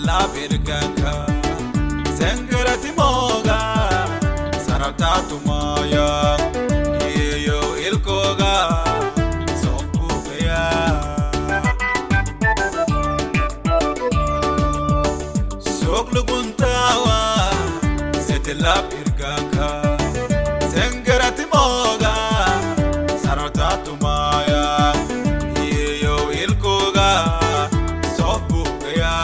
Labirganka sengerati moga saratatumaya iyo ilkoga sofbugaya sokluguntawa setelabirganka sengerati moga saratatumaya iyo ilkoga sofbugaya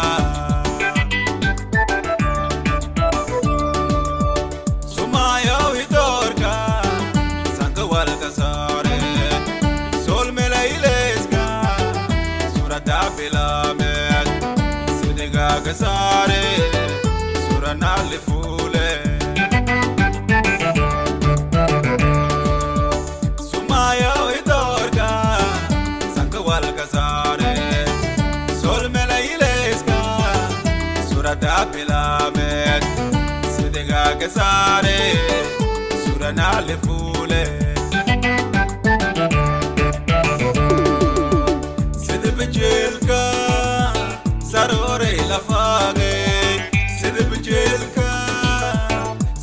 Sare suranali fule Sumaya idorka sankawal kasare sol mela ileska surata bilamet sidiga kasare suranali fule Sidibjelka sarore lafage sidibjelka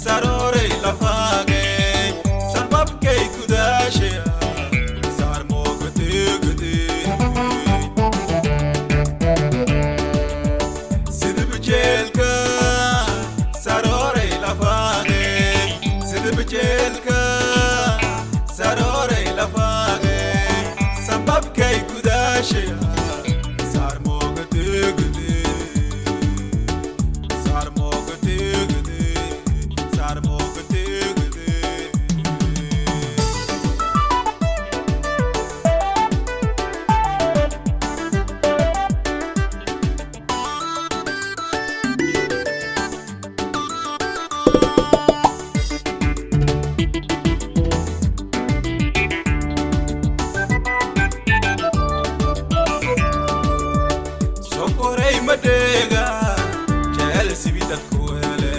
sarore lafage sababkay kudashe sarmo gudi sidibjelka sarore lafage sidibjelka sarore lafage sababkay kudashe Madega jecel dad ku hele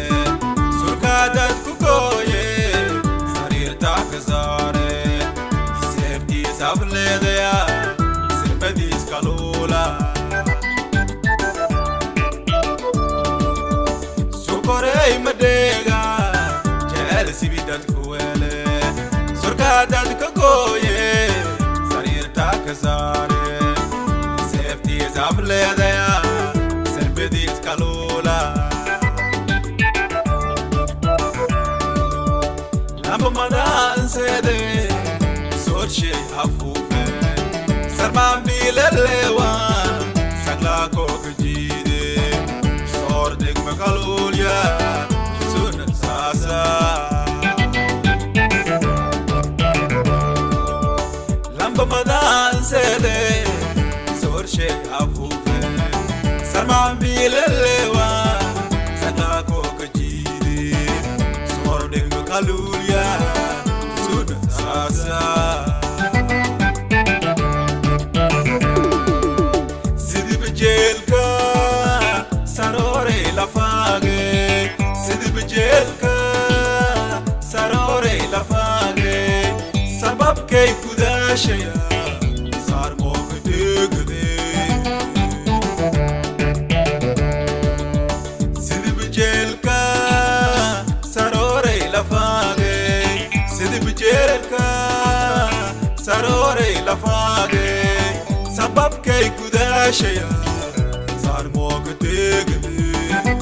surka dad ku gooye sariirta ka saare seeftiis afleedaya sirbadiis kaluula sukorey madega jecel dad ku hele surka dad ka gooye sariirta ka saare seeftiis afleedaya Kalula Lamba madan sede soche afufe sarman bilelewa sagla ko gijide sordek makalulya sun sasa Lamba madan sede soche afufe sarman bilelewa sagla ko gijide sordek makalulya sun sasa Sidibjelka sarore lafage sidibjelka sarore lafage sababkay kudashaya sarmo gudugde Sidibjelka sarore lafage sidibjelka sarore lafage sababkay kudashaya sarmo gudugde.